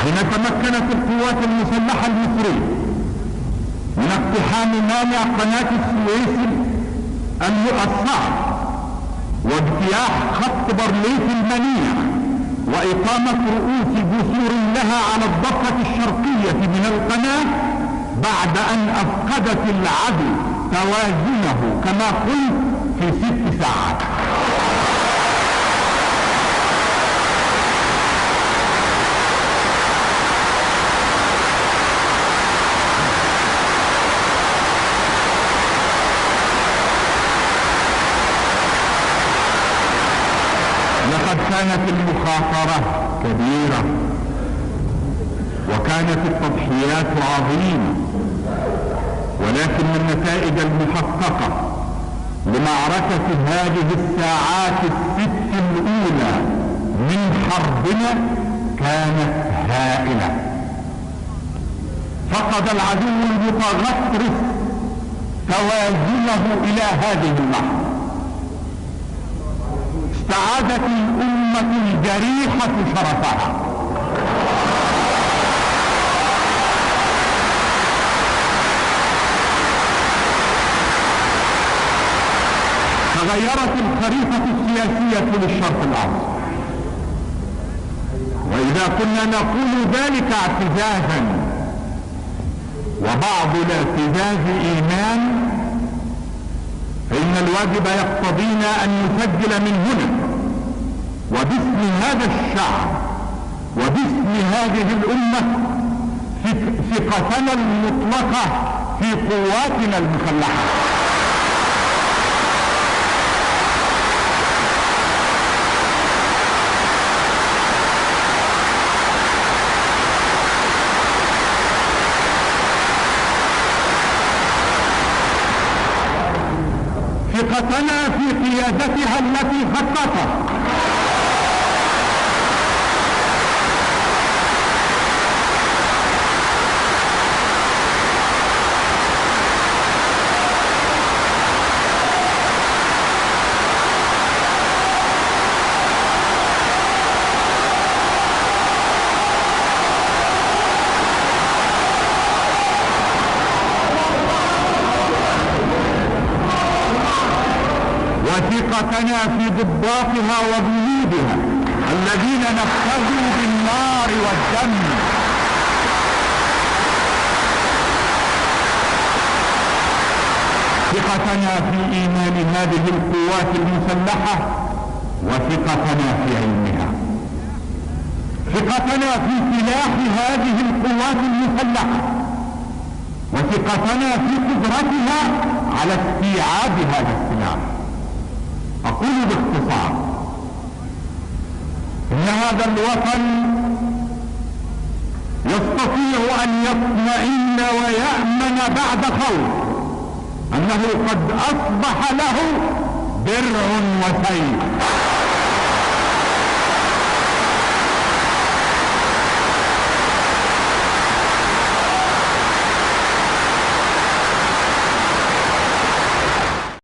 حين تمكنت القوات المسلحة المصرية من اقتحام مانع قناة السويس الصعب واجتياح خط بارليف المنيع وإقامة رؤوس جسور لها على الضفة الشرقية من القناة بعد أن أفقدت العدو توازنه كما قلت في 6 ساعات. لقد كانت المخاطرة كبيرة وكانت التضحيات عظيمة، ولكن النتائج المحققة لمعركة هذه الساعات 6 الأولى من حربنا كانت هائلة. فقد العدو المتغطرس توازنه إلى هذه اللحظة. استعادت الأمة الجريحة شرفها. تغيرت الخريطة السياسية للشرق الأوسط، وإذا كنا نقول ذلك اعتزازا وبعض الاعتزاز إيمان، فإن الواجب يقتضينا أن نسجل من هنا وباسم هذا الشعب وباسم هذه الأمة ثقتنا المطلقة في قواتنا المسلحة. ثقتنا في قيادتها التي خططت وثقتنا في ضباطها وجنودها الذين نفذوا بالنار والدم. ثقتنا في إيمان هذه القوات المسلحة وثقتنا في علمها. ثقتنا في سلاح هذه القوات المسلحة وثقتنا في قدرتها على استيعاب هذا السلاح. أقول باختصار إن هذا الوطن يستطيع أن يطمئن ويأمن بعد خوف أنه قد أصبح له درع وسيف.